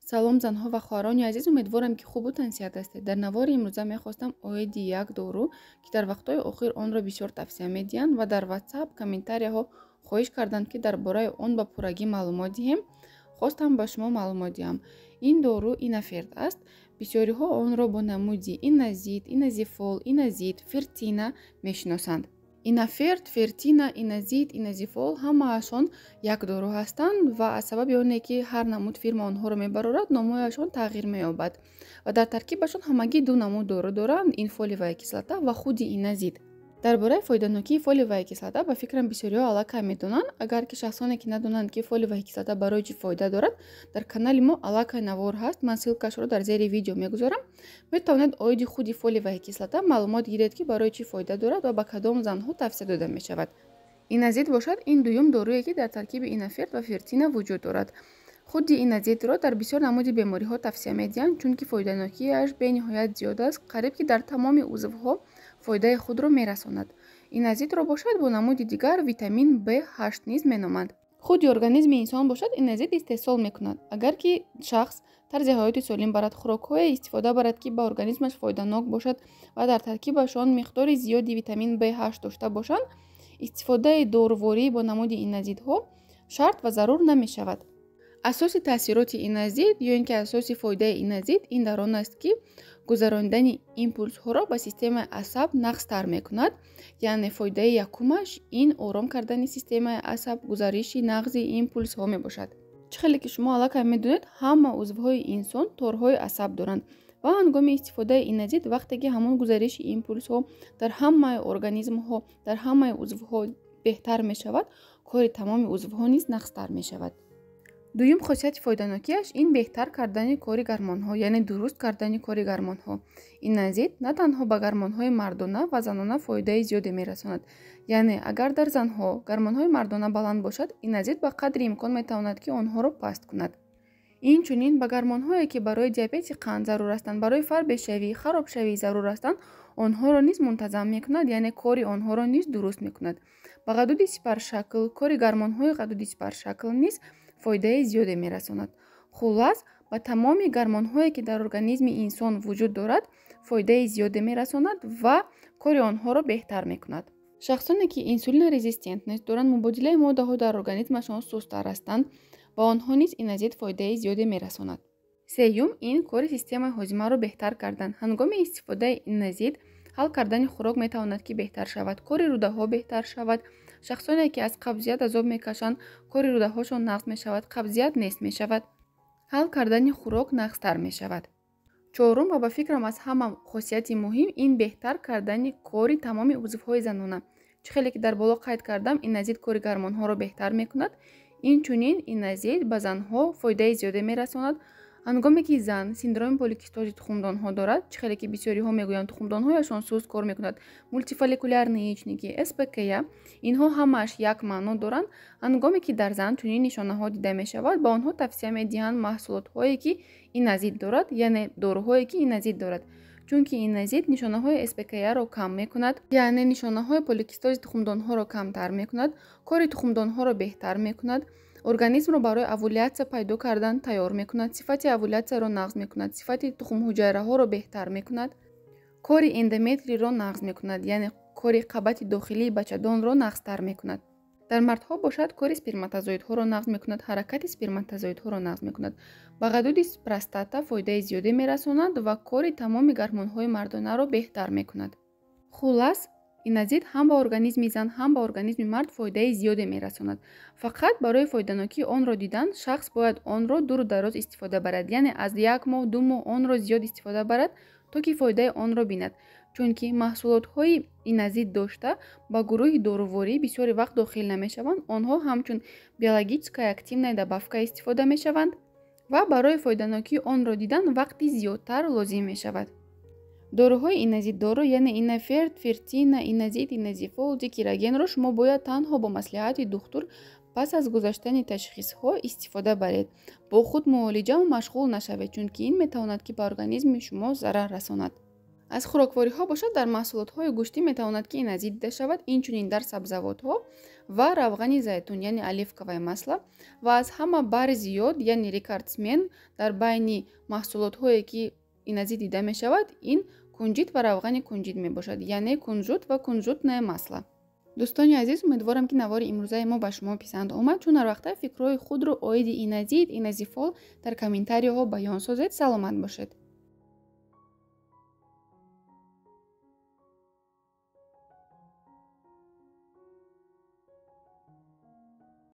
Салом, занҳо ва хоҳарони азиз, умедворам, ки хубу тансиҳат ҳастед. Дар навори имрӯза мехостам оиди як дору, ки дар вақтҳои охир онро бисёр тавсия медиҳанд ва дар WhatsApp комментарияҳо хоҳиш карданд, ки дар бораи он ба пуррагӣ маълумот диҳем, хостам ба шумо маълумот диҳам. Ин дору Инаферт аст. Бисёриҳо онро бо намуди Иназит, Иназифол, Иназит, Фертина мешиносанд. Инаферт, Фертина, Иназит, Иназифол ҳамаашон як дору ҳастанд ва аз сабаби оне, ки ҳар намуд фирма онҳоро мебарорад, номҳояшон тағйир меёбад ва дар таркибашон ҳамагӣ ду намуд дору доранд: ин фолиевая кислота ва худи иназит. Дар бораи фоиданокии фолиевая кислота, ба фикрам, бисёриҳо аллакай медонанд. Агар ки шахсоне ки надонанд, ки фолиевая кислота барои чӣ фоида дорад, дар канали мо аллакай навор ҳаст, ман ссылкашро дар зери видео мегузорам. Метавонед оиди худи фолиевая кислота маълумот гиред, ки барои чӣ фоида дорад ва ба кадом занҳо тавсия дода мешавад. Иназит бошад, ин дуюм доруе, ки дар таркиби Инаферт ва Фертина вуҷуд дорад. Худи иназитро дар бисёр намуди бемориҳо тавсия медиҳанд, чунки фоиданокиаш бениҳоят зиёд аст, қариб ки дар тамоми узвҳо фоидаи худро мерасонад. Иназитро бошад бо намуди дигар витамин B8 низ меноманд. Худи организми инсон бошад иназит истеҳсол мекунад. Агар ки шахс тарзи ҳаёти солим барад, хӯрокҳое истифода барад, ки ба организмаш фоиданок бошад ва дар таркибашон миқдори зиёди витамин B8 дошта бошанд, истифодаи доруворӣ бо намуди иназитҳо шарт ва зарур намешавад. Асоси таъсироти иназит ё ин ки асоси фоидаи иназит ин дар он аст, ки гузаронидани импулсҳоро ба системаи асаб нағзтар мекунад. Яъне фоидаи якумаш ин ором кардани системаи асаб, гузариши нағзи импулсҳо мебошад. Чӣ хеле ки шумо аллакай медонед, ҳама узвҳои инсон торҳои асаб доранд ва ҳангоми истифодаи иназит, вақте ки ҳамон гузариши импулсҳо дар ҳамаи организмҳо, дар ҳамаи узвҳо беҳтар мешавад, кори тамоми узвҳо низ нағзтар мешавад. Дуюм хосияти фоиданокиаш ин беҳтар кардани кори гармонҳо, яъне дуруст кардани кори гармонҳо. Иназит на танҳо ба гармонҳои мардона ва занона фоидаи зиёде мерасонад. Яъне агар дар занҳо гармонҳои мардона баланд бошад, иназит ба қадри имкон метавонад, ки онҳоро паст кунад. Инчунин ба гармонҳое, ки барои диабети қанд зарур ҳастанд, барои фарбешавӣ, харобшавӣ зарур ҳастанд, онҳоро низ мунтазам мекунад, яъне кори онҳоро низ дуруст мекунад. Ба ғадуди сипаршакл, кори гармонҳои ғадуди сипаршакл низ фоидаи зиёде мерасонад. Хуллас, ба тамоми гармонҳое, ки дар организми инсон вуҷуд дорад, фоидаи зиёде мерасонад ва кори онҳоро беҳтар мекунад. Шахсоне, ки инсулинорезистентность доранд, мубодилаи моддаҳо дар организмашон сусттар ҳастанд, ба онҳо низ иназит фоидаи зиёде мерасонад. Сеюм ин кори системаи ҳозимаро беҳтар кардан. Ҳангоми истифодаи иназит ҳал кардани хӯрок метавонад, ки беҳтар шавад, кори рӯдаҳо беҳтар шавад. Шахсоне, ки аз қабзият азоб мекашанд, кори рӯдаҳошон нағз мешавад, қабзият нест мешавад, ҳал кардани хӯрок нағзтар мешавад. Чорум ва ба фикрам аз ҳама хосияти муҳим ин беҳтар кардани кори тамоми узвҳои занона. Чӣ хеле ки дар боло қайд кардам, иназит кори гармонҳоро беҳтар мекунад. Инчунин иназит ба занҳо фоидаи зиёде мерасонад. Ҳангоме ки зан синдроми поликистози тухмдонҳо дорад, чӣ хеле ки бисёриҳо мегӯянд, тухмдонҳояшон суст кор мекунад, мультифолликулярные яичники, СПКЯ, инҳо ҳамааш як маъно доранд. Ҳангоме ки дар зан чунин нишонаҳо дида мешавад, ба онҳо тавсия медиҳанд маҳсулотҳое, ки иназит дорад, яъне доруҳое, ки иназит дорад, чунки иназит нишонаҳои СПКЯро кам мекунад, яъне нишонаҳои поликистози тухмдонҳоро камтар мекунад, кори тухмдонҳоро беҳтар мекунад, организмро барои овулятсия пайдо кардан тайёр мекунад, сифати овулятсияро нағз мекунад, сифати тухмҳуҷайраҳоро беҳтар мекунад, кори эндометрийро нағз мекунад, яъне кори қабати дохилии бачадонро нағзтар мекунад. Дар мардҳо бошад, кори сперматозоидҳоро нағз мекунад, ҳаракати сперматозоидҳоро нағз мекунад, ба ғадуди простата фоидаи зиёде мерасонад ва кори тамоми гармонҳои мардонаро беҳтар мекунад. Хуллас, иназит ҳам ба организми зан, ҳам ба организми мард фоидаи зиёде мерасонад. Фақат барои фоиданокии онро дидан шахс бояд онро дуру дароз истифода барад, яъне аз як моҳ, 2 моҳ онро зиёд истифода барад, то ки фоидаи онро бинад, чунки маҳсулотҳои иназит дошта ба гурӯҳи доруворӣ бисёри вақт дохил намешаванд. Онҳо ҳамчун биологическая активная добавка истифода мешаванд ва барои фоиданокии онро дидан вақти зиёдтар лозим мешавад. Доруҳои иназитдорро, яъне Инаферт, Фертина, Иназит, Иназифол, Дикирагенро шумо бояд танҳо бо маслиҳати духтур пас аз гузаштани ташхисҳо истифода баред. Бо худ муолиҷа машғул нашавед, чунки ин метавонад, ки ба организми шумо зарар расонад. Аз хӯроквориҳо бошад, дар маҳсулотҳои гӯштӣ метавонад, ки инозит дида шавад, инчунин дар сабзавотҳо ва равғани зайтун, яъне оливковое масло. Ва аз ҳама бар зиёд, яъне рекордсмен дар байни маҳсулотҳое, ки инозит дида мешавад, ин кунҷит ва равғани кунҷит мебошад, яъне кунжут ва кунжутное масло. Дӯстони азиз, умедворам, ки навори имрӯзаи мо ба шумо писанд омад. Чун ҳар вақта, фикрҳои худро оиди инозит, инозифол дар комментарияҳо баён созед. Саломат бошед.